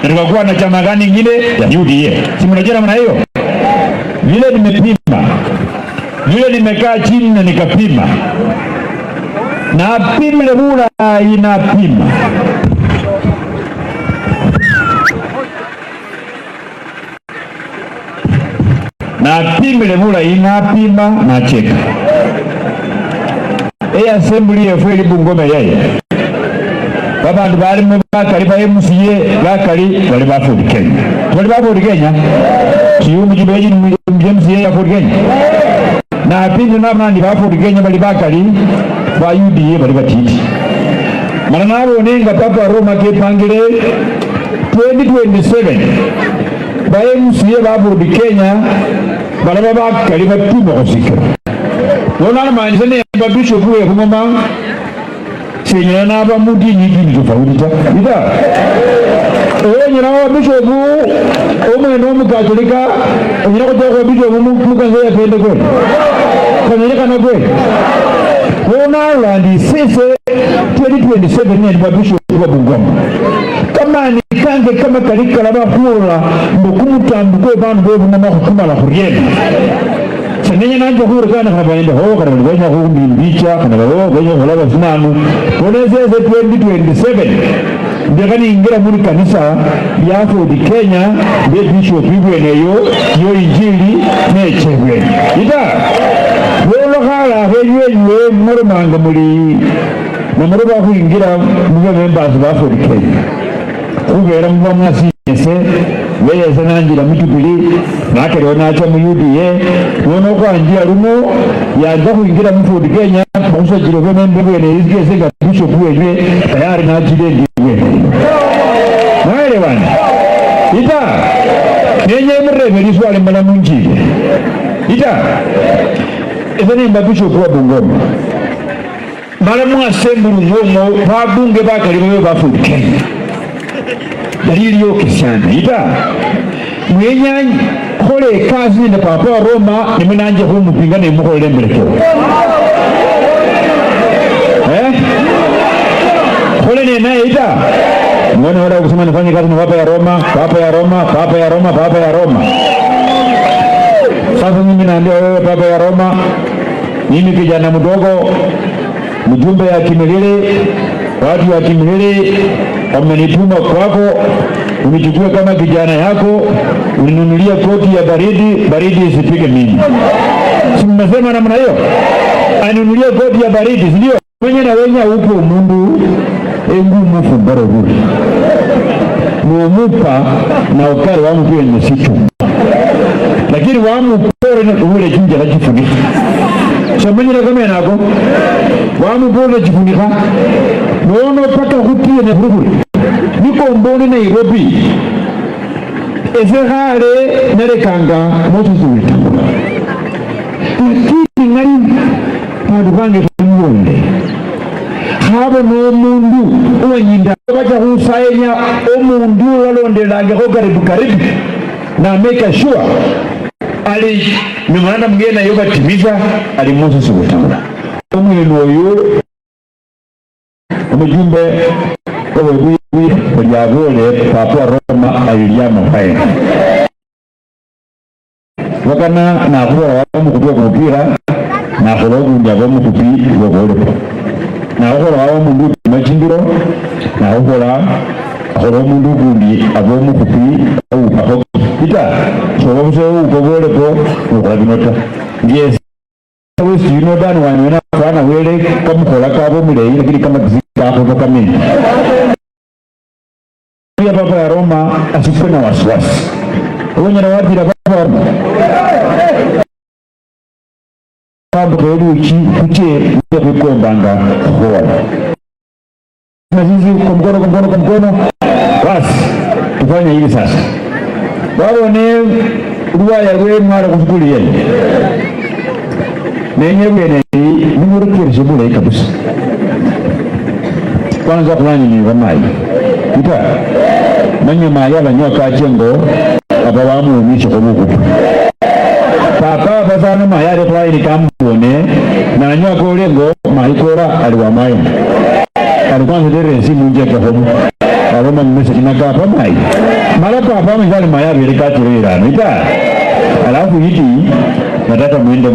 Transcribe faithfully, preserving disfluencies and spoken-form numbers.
Na tukakuwa na chama gani ingine? Ya U D A. Si mnajua namna hiyo? Vile nimepima, vile nimekaa chini na nikapima, napimile bulayi, napima. Napimile bulayi, napima, nacheka. Eyi assembly yefu eli Bungoma yaye, babandu balimo bakali ba M C A, bakali bali ba Ford Kenya. Bali ba Ford Kenya? Siyo mujumbe yeji ni mujumbe M C A ya Ford Kenya. Napimile nabona ndi ba Ford Kenya bali bakali, ba U D A bali batiti. Mana nabone nga Papa Roma kepangile twenty twenty-seven, ba M C A ba Ford Kenya balaba bakali batume khusikira. Nono alamanyisa nemba Bishop wekhung'oma, senyala naba mudini idini tofauti ta. Ita. Onyala waba Bishop omwene omukatolika, onyala khucha khuba Bishop mu-, mukanisa ya Pentecost. Kanyala kana kweli? Nono alandi sese twenty twenty-seven nendi ba Bishop wa Bungoma. Kamani kange kamakali kalaba khurula mbu kumutambo kwe bandu be Bungoma khukumala khuriena. Senenya nanje khurikana khana baende ho, khana bali benya khumimbicha, khana bali ho, benya khulaba sinanu. Kone sese twenty twenty-seven, ndekha ningira muli kanisa ya Ford Kenya, mbe bishop ibwene eyo, yo injili neche ibwene. Ita, lolo khala khenywe enywe mwarumanga muli, namuraba khwingira mube members ba Ford Kenya. Khubera muba mwasinyese, beyese nanjira mu Jubilee, nakerewo nacha mu U D A, nono khwanjia luno, yanja khwingira mu Ford Kenya, mukhusajila obwene mbe bwene, yesi nga Bishop wenywe, tayari nachile ndi bwene. Mwaelewana? Ita, nenya imurebe liswali mala munjile. Ita, ese nemba Bishop wa Bungoma. Mala mu assembly mwomo, babunge bakali babe ba Ford Kenya. Yali iliyokesiana. Ita, mwenya khole ekasi nende papa wa Roma, nimwe nanje khumupinga nemukholele imbelekelo. Eh? Khole nenaye ita? Mwene wala kusema nifanye kazi na papa ya Roma, papa ya Roma, papa ya Roma, papa ya Roma. Sasa mimi naambia wewe papa ya Roma, mimi kijana mdogo, mjumbe ya Kimilili, watu ya Kimilili wamenituma kwako, unichukue kama kijana yako, uninunulie koti ya baridi, baridi isipige mimi. Si mmesema namna hiyo? Aninunulie koti ya baridi, si ndio? Mwenye na wenya upe omundu engumu fumbaro buri. Nomupa na ukari wamupire msitu. Lakini wamupore na kuhule chinjala chifunikha. Somanyira kamene ako. Wamupore chifunikha. Nono paka khutie na khurukhure. Niko mbone Nairobi. Ese khale nalekanga Moses Wetangula. Lakini ngari bandu bange khali muwulire. Khaba nomundu uwanyinda bacha khusayania omundu ulalondelangekho karibu karibu, na make sure ali memorandum yena yo batimiza, ali Moses Wetangula. Omwene oyo omujumbe owebuye buli abole papa wa Roma ali liamo khaye. Bakana nakhubola waba omukhupi wokumupira, nakhola okundi aba omukhupi wovolleyball. Nakhukhola waba omundu upima chimbiro, nakhukhola, akhola omundu ukundi aba omukhupi oupa hockey. Ita, soba busa oupa volleyball, nokhola bino ta. Yes. Wesi yuno dani wani wena afwana wele kamukhola kaba omuleyi, lakini kamakesi kakho kakamenya. Ya papa ya Roma asikwe na wasiwasi. Onyala wabira papa wa Roma. Mambo kweluchi kuche nje kukombanga khora. Na sisi kwa mkono, kwa mkono, kwa mkono. Basi, tufanye hivi sasa. Babone luwaya lwe mwara kusukuli yenu. Nenye bwene nimurekereshe bulayi kabisa. Kwanza khulanyinira mayi. Ita, manya mayi abanyoka achengo, aba bamuumisha khubukhupu. Papa, aba sana mayi ali khulaini kamubone, nanyoka olengo, mayi kora ali wa mayi. Ali kwanza tere esimu nje kahomu. Roma mumesa kina kapa mai. Mara kapa mai sali mai abere katiro irano. Ita. Alafu iti, nataka mwende